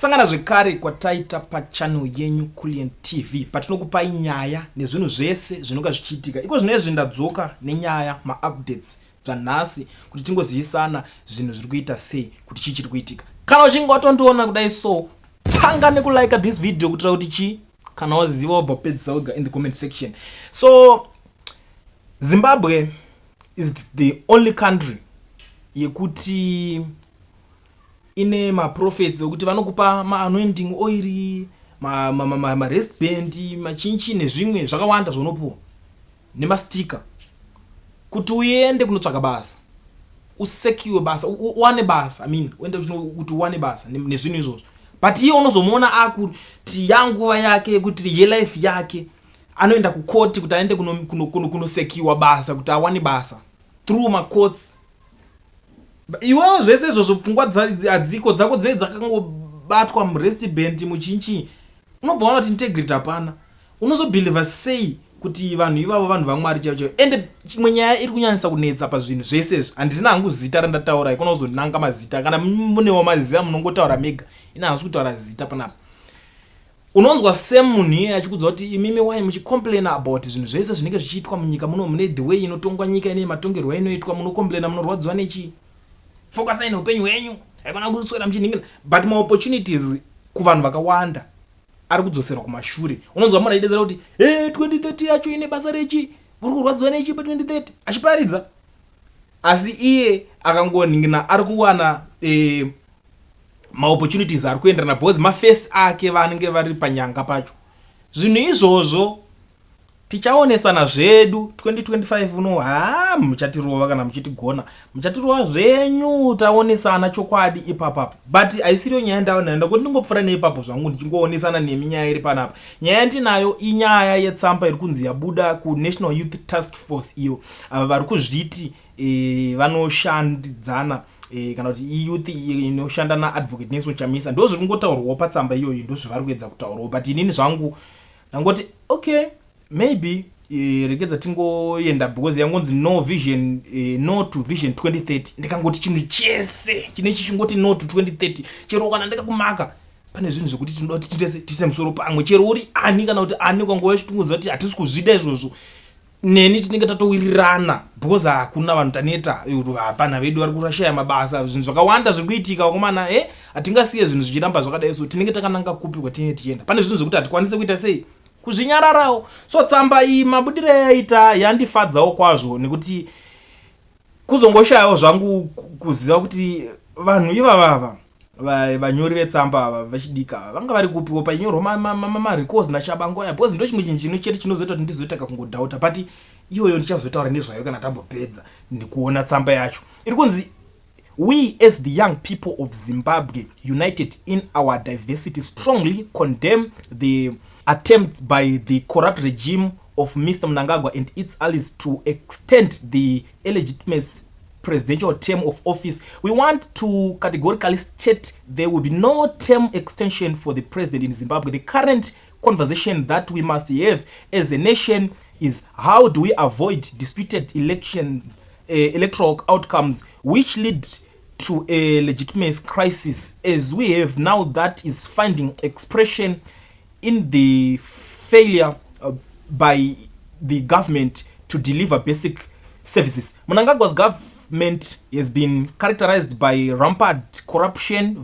Kusangana zvekare kwataita pachannel yenyu Kulliant TV, patinokupai nyaya nezvinhu zvese zvinonga zvichiitika. Iko zvino izvi ndadzoka nenyaya, maupdates zvanhasi, kuti tingozivisana zvinhu zviri kuita sei, kuti chii chiri kuitika. Kana uchinge watondiona kudai so, tanga nekulike this video kuitira kuti chii, kana waziva wabva kupedzisa wega in the comment section. So Zimbabwe is the only country yekuti ine maprophets ekuti vanokupa maanointing oil, marestband, machinchi nezvimwe zvakawanda zvaunopuwa nemastika kuti uende kunotsvaga basa, usekiwe basa, uwane basa, I mean, uende kuti uwane basa nezvinhu izvozvo. But iye unozomuona akuti yanguva yake yekuti yelife yake, anoenda kukoti kuti aende kunosekiwa basa, kuti awane basa through macourts. Iwewo zvese izvozvo pfungwa hadziko dzako, dzinenge dzakangobatwa murestband, muchinchi. Unobva waona kuti integrity hapana. Unozobhilivha sei kuti vanhu ivavo vanhu vaMwari chaivo chaivo? Ende chimwe nyaya iri kunyanyisa kunetsa pazvinhu zvese izvi, handisina hangu zita randataura, ikona kuzonanga mazita. Kana munewo maziva, munongotaura mega, ina hasi kutaura zita panapa. Unonzwa same munhu iyeye achikudza kuti imimi, why muchicomplaina about zvinhu zvese zvinenge zvichiitwa munyika muno, mune the way inotongwa nyika ine matongerwo ainoitwa, munocomplaina, munorwadziwa nechii? Focusai neupenyu hwenyu, haikona kuswera muchinhingira. But maopportunities kuvanhu vakawanda ari kudzoserwa kumashure. Unonzwa munhu achidedzera kuti, "E, 2030 yacho ine basa rechi? Muri kurwadziwa nechi pa2030?" Achiparidza, asi iye akangonhingina ari kuwana maopportunities ari kuenderana because mafesi ake vanenge vari panyanga pacho. Zvinhu izvozvo tichaonesana zvedu 2025 uno. Ha, muchatirova kana muchitigona, muchatirova zvenyu. Taonesana chokwadi ipapapa, but haisiriyo nyaya ndanayo. Ndakuti ndingopfuura neipapo zvangu, ndichingoonesana nemi nyaya iri panapa. Nyaya yandinayo inyaya yetsamba iri kunzi yabuda kuNational Youth Task Force, iyo ava vari kuzviti vanoshandidzana kana kuti iyouth inoshanda naAdvocate Nelson Chamisa. Ndo zviri kungotaurwawo patsamba iyoyo, ndo zvavari kuedza kutaurawo. But inini zvangu ndangoti, okay, maybe regedza tingoenda, because yangonzi no vision, no to Vision 2030. Ndikangoti chinhu chese chine chichingoti no to 2030, chero kana ndikakumaka, pane zvinhu zvekuti tinoda kuti titese tise musoro pamwe. Chero uri ani kana kuti ani, kwangova chitungodza kuti hatisi kuzvida izvozvo, neni tinenge tatowirirana, because hakuna vanhu taneta. Hapana vedu vari kurashaya mabasa, zvinhu zvakawanda zviri kuitika, vakomana. Hatingasiye zvinhu zvichiramba zvakadai. So tinenge takananga kupi kwatinenge tichienda? Pane zvinhu zvekuti hatikwanisi kuita sei, kuzvinyararawo. So tsamba iyi, mabudiro yaita, yandifadzawo kwazvo, nekuti kuzongoshayawo zvangu kuziva kuti vanhu ivavava, vanyori vetsamba ava vachidika ava, vanga vari kupiwo painyorwa marecords naChabangu aya? Because ndo chimwe chinhu chino chete chinozoita kuti ndizoita kakungodoubta, but iyoyo ndichazotaura nezvayo kana tambopedza nekuona tsamba yacho. Iri kunzi, "We as the young people of Zimbabwe, united in our diversity, strongly condemn the attempts by the corrupt regime of Mr Mnangagwa and its allies to extend the illegitimate presidential term of office. We want to categorically state there will be no term extension for the president in Zimbabwe. The current conversation that we must have as a nation is how do we avoid disputed election electoral outcomes which lead to a legitimacy crisis as we have now that is finding expression in the failure by the government to deliver basic services. Mnangagwa's government has been characterized by rampant corruption,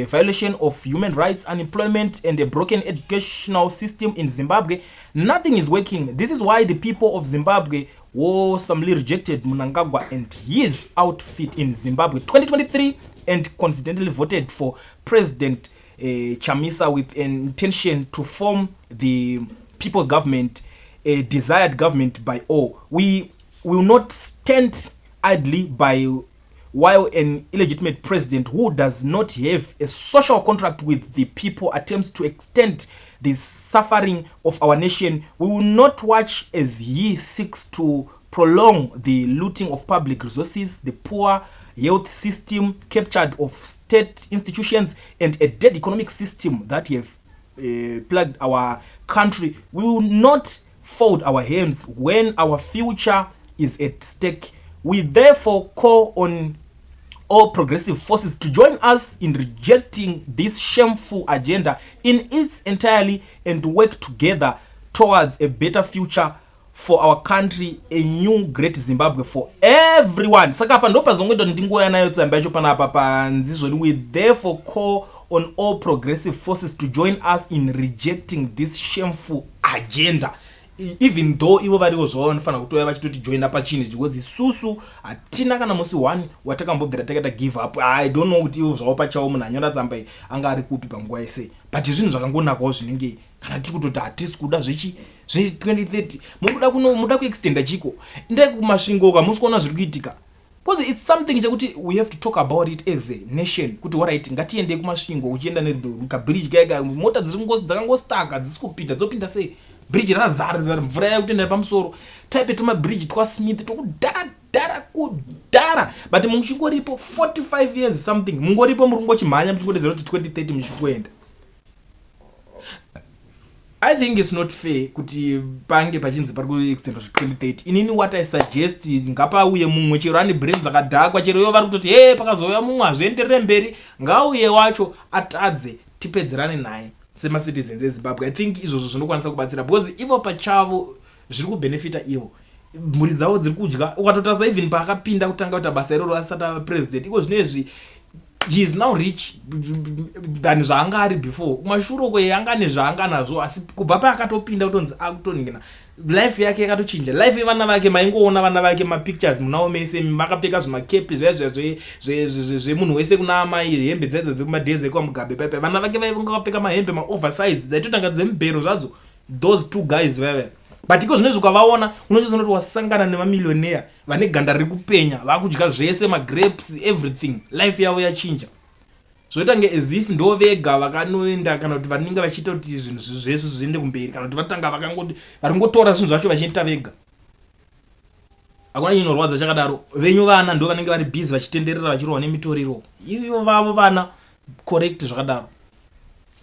violation of human rights, unemployment, and a broken educational system in Zimbabwe. Nothing is working. This is why the people of Zimbabwe wholesomely rejected Mnangagwa and his outfit in Zimbabwe 2023 and confidently voted for President Chamisa with an intention to form the people's government, a desired government by all. We will not stand idly by while an illegitimate president who does not have a social contract with the people attempts to extend the suffering of our nation. We will not watch as he seeks to prolong the looting of public resources, the poor health system, captured of state institutions, and a dead economic system that have plagued our country. We will not fold our hands when our future is at stake. We therefore call on All progressive forces to join us in rejecting this shameful agenda in its entirely and work together towards a better future for our country, a new great Zimbabwe for everyone. Saka apa ndo pazongoita kuti ndingouya nayo tsamba yacho panapa panzi zvoni, "We therefore call on all progressive forces to join us in rejecting this shameful agenda," even though ivo varivo zvavo vanofanira kutouya vachitoti joina pachinhu, because isusu hatina kana musi one watakambobvira takaita give up. I don't know kuti ivo zvavo pachavo, munhu anyora tsamba iyi anga ari kupi panguva yese, but zvinhu zvakangonakawo zvinenge kana tiri kutoti hatisi kuda zvechi zve2030. Mukuda kuno muda kuextenda chiko? Indai kuMasvingo ka, musi kuona zviri kuitika, because it's something chekuti we have to talk about it as a nation, kuti alright, ngatiendei kuMasvingo. Uchienda nekabridge kaika, mota dzakangostaka, dzisi kupinda, dzopinda sei? Bridge razara mvura yakutoenda pamusoro. Type tumabridge twaSmith tokudhara dhara kudhara, but muchingoripo 45 years something, mungoripo, muri kungochimhanya muchingodedzera kuti 2030 muchikuenda. I think it's not fair kuti pange pachinzi pari kuextendwa zve2030. Inini what I suggest, ngapauye mumwe, chero ane brain dzakadhakwa, chero ivo vari kutoti he pakazouya mumwe hazvienderere mberi, ngauye wacho atadze, tipedzerane naye semacitizens eZimbabwe. I think izvozvo zvinokwanisa kubatsira, because ivo pachavo zviri kubenefita ivo, mhuri dzavo dziri kudya. Ukatotarisa even paakapinda kutanga kuita basa iroro asati ava president, iko zvino izvi he is now rich than zvaanga ari before. Kumashure uko anga nezvaanga nazvo, asi kubva paakatopinda kutonzi akutoningina, life yake yakatochinja, life yevana vake. Maingoona vana vake, mapictures munawo mese makapfeka zvimakepi zviya zvemunhu wese kuna amai, hembe dzaidza dzekumadhezi ekwaMugabe paipai. Vana vake vainga vakapfeka mahembe maoversize, dzaitotanga dzemubhero zvadzo, those two guys vaiva. But iko zvinezvi ukavaona, unotozoona kuti wasangana nemamillionaire vane ganda riri kupenya, vakudya zvese, magrapes, everything. Life yavo yachinja. Zvoita nge as if ndo vega vakanoenda, kana kuti vanenge vachiita kuti zvinhu zvese zviende kumberi, kana kuti vatanga vakangoti vari kungotora zvinhu zvacho vachiita vega. Hakuna chinorwadza chakadaro. Venyu vana ndo vanenge vari busy vachitenderera, vachirohwa nemitoriro. Ivo vavo vana correct zvakadaro,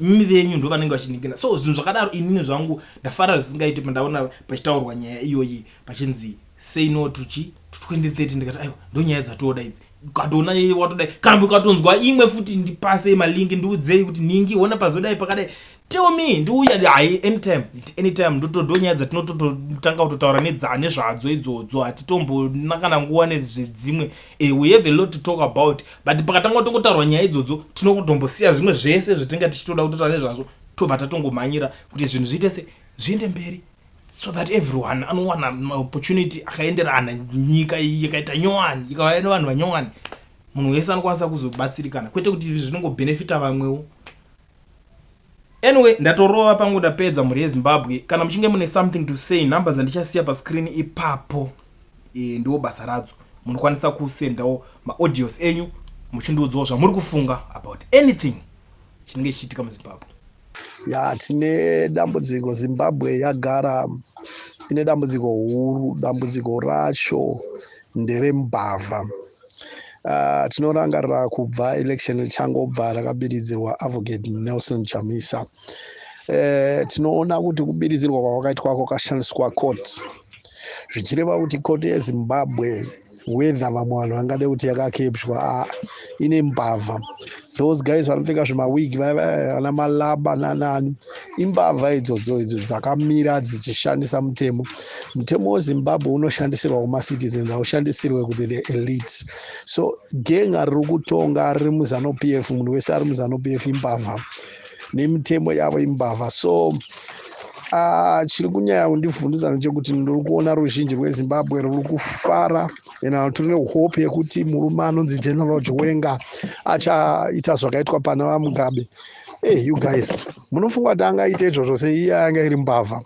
imi venyu ndo vanenge vachiningina. So zvinhu zvakadaro, inini zvangu ndafara zvisingaiti pandaona pachitaurwa nyaya iyoyi, pachinzi "Say no to chi to 2030." Ndikati aiwa, ndo nyaya dzatoda idzi. Ukatoona watodai, kana ukatonzwa imwe futi, ndipasei malinki, ndiudzei kuti ningi ona pazodai pakadai, tell me, ndiuya. Hai, anytime, anytime. Ndo nyaya dzatinototanga kutotaura nezvadzo idzodzo. Hatitombona kana nguva nezvedzimwe. We have a lot to talk about, but pakatanga kutongotaurwa nyaya idzodzo, tinotombosiya zvimwe zvese zvatinga tichitoda kutotaura nezvazvo, tobva tatongomhanyira kuti zvinhu zviite se zviende mberi, so that everyone anowana maopportunity akaenderana. Nyika iyi ikaita nyowani, ikauya nevanhu vanyowani, munhu wese anokwanisa kuzobatsirikana, kwete kuti zvinongobhenefita vamwewo. Anyway, ndatorova pangu, ndapedza. Mhuri yeZimbabwe, kana muchinge mune something to say, nhamba dzandichasiya pascreen ipapo, ndiwo basa radzo. Munokwanisa kusendawo maaudios enyu muchindiudzawo zvamuri kufunga about anything chinenge chichiitika muZimbabwe. Ya, tine dambudziko. Zimbabwe yagara ine dambudziko huru. Dambudziko racho nderembavha. Tinorangarira kubva election richangobva rakabiridzirwa Advocate Nelson Chamisa, tinoona kuti kubiridzirwa kwawakaitwa kwakashandiswa court, zvichireva kuti court yeZimbabwe, whether vamwe vanhu vangade kuti yakakepshwa, ine mbavha. Those guys vanopfeka zvimawigi vana Malaba nanani, imbavha idzodzo, idzo dzakamira dzichishandisa mutemo. Mutemo weZimbabwe unoshandisirwa kumacitizens, haushandisirwe kuti the elite. So genga riri kutonga riri muZANU PF, munhu wese ari muZANU PF imbavha, nemitemo yavo imbavha. So chiri kunyanya kundivhundutsa ndechekuti ndiri kuona ruzhinji rweZimbabwe ruri kufara and tine hope yekuti murume anonzi General Chiwenga achaita zvakaitwa pana vaMugabe. Hey, you guys, munofunga kuti angaite izvozvo seiye anga iri mbavha?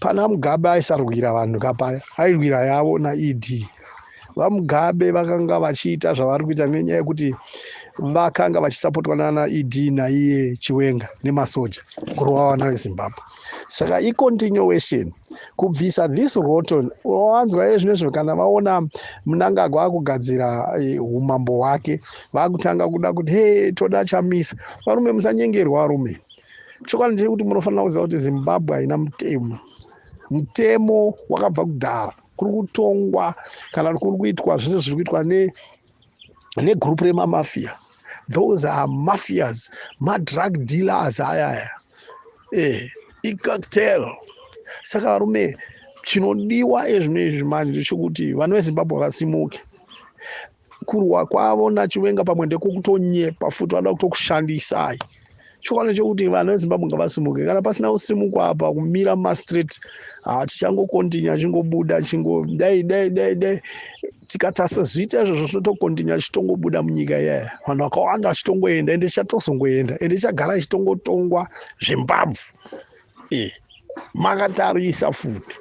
Pana Mugabe aisarwira vanhu kapaya, airwira yavo naED. VaMugabe vakanga vachiita zvavari kuita nenyaya yekuti vakanga vachisapotwa nana ED naiye Chiwenga nemasoja kurova vana veZimbabwe. Saka icontinuation kubvisa this rotten. Wanzwa iye zvinezvo, kana vaona Mnangagwa akugadzira umambo hwake, vakutanga kuda kuti he toda Chamisa. Varume, musanyengerwa varume. Chokwadi ndechekuti munofanira kuziva kuti Zimbabwe haina mutemo. Mutemo wakabva kudhara. Kuri kutongwa kana kuri kuitwa zvese zviri kuitwa. Negroup remamafia. Those are mafias, madrug dealers ayaya, icartel. Saka varume, chinodiwa ezvino izvi manje ndechekuti vanhu veZimbabwe vasimuke. Kurwa kwavo naChiwenga pamwe ndekukutonyepa futi, vanoda kutokushandisai. Chokwadi chekuti vanhu veZimbabwe ngavasimuke. Kana pasina kusimukwa apa, kumira mumastreet, tichangokontinya chingobuda chingo dai dai dai dai tikatasazviita izvozvo, zvinotokontinya chitongobuda munyika iyaya, vanhu vakawanda vachitongoenda, ende chatozongoenda, ende chagara chitongotongwa zvembabvu, makatarisa futi.